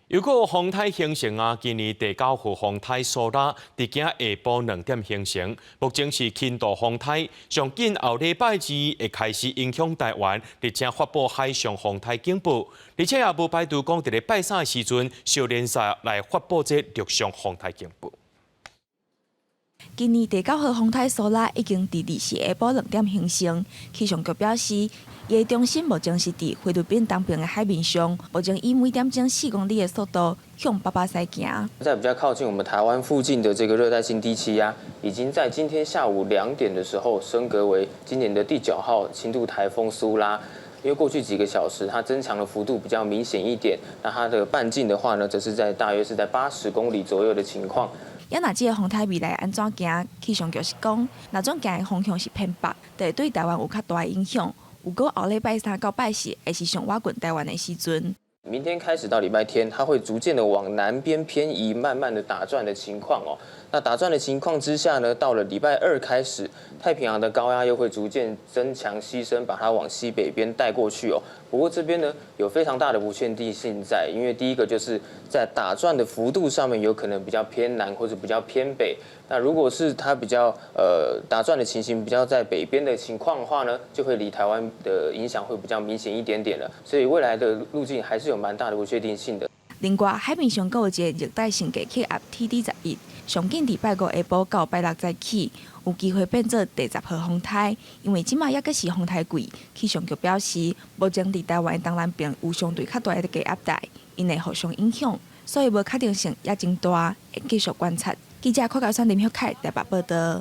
又閣有風颱形成啊！今年第九號風颱蘇拉佇今下晡2點形成，目前是輕度風颱，上緊後禮拜二會開始影響台灣，而且發布海上風颱警報，而且也無排除講佇咧拜三的時陣，小聯賽來發布這陸上風颱警報。今年第九號風颱蘇拉已經佇24下晡2點形成。氣象局表示，伊的中心目前是佇菲律賓東邊的海面上，目前以每點鐘4公里的速度向北北西行。在比較靠近我們台灣附近的這個熱帶性低氣壓，已經在今天下午2點的時候升格為今年的第九號輕度颱風蘇拉。因為過去幾個小時它增強的幅度比較明顯一點，那它的半徑的話呢，則是在大約是在80公里左右的情況。猶若這个風颱未來按怎行？氣象局是講，若總行的方向是偏北，就會對台灣有較大的影響。毋過後禮拜三到拜四，會是上倚近台灣的時陣。明天開始到禮拜天，它會逐漸的往南邊偏移，慢慢的打轉的情況哦。那打轉的情況之下呢，到了禮拜二開始，太平洋的高壓又會逐漸增強西伸，把它往西北邊帶過去哦。不過這邊呢有非常大的不確定性在，因為第一個就是在打轉的幅度上面有可能比較偏南或者比較偏北。那如果是它比較打轉的情形比較在北邊的情況的話呢，就會離台灣的影響會比較明顯一點點了。所以未來的路徑還是有蠻大的不確定性的。另外，海面上閣有一个熱帶性低氣壓 TD 11，上緊佇拜五下晡到拜六早起，有機會變做第十號風颱。因為這馬猶閣是風颱季，氣象局表示，目前佇台灣東南邊有相對較大的低壓帶，𪜶會互相影響，所以無確定性也真大，會繼續觀察。記者柯高山林旭凱台北報道。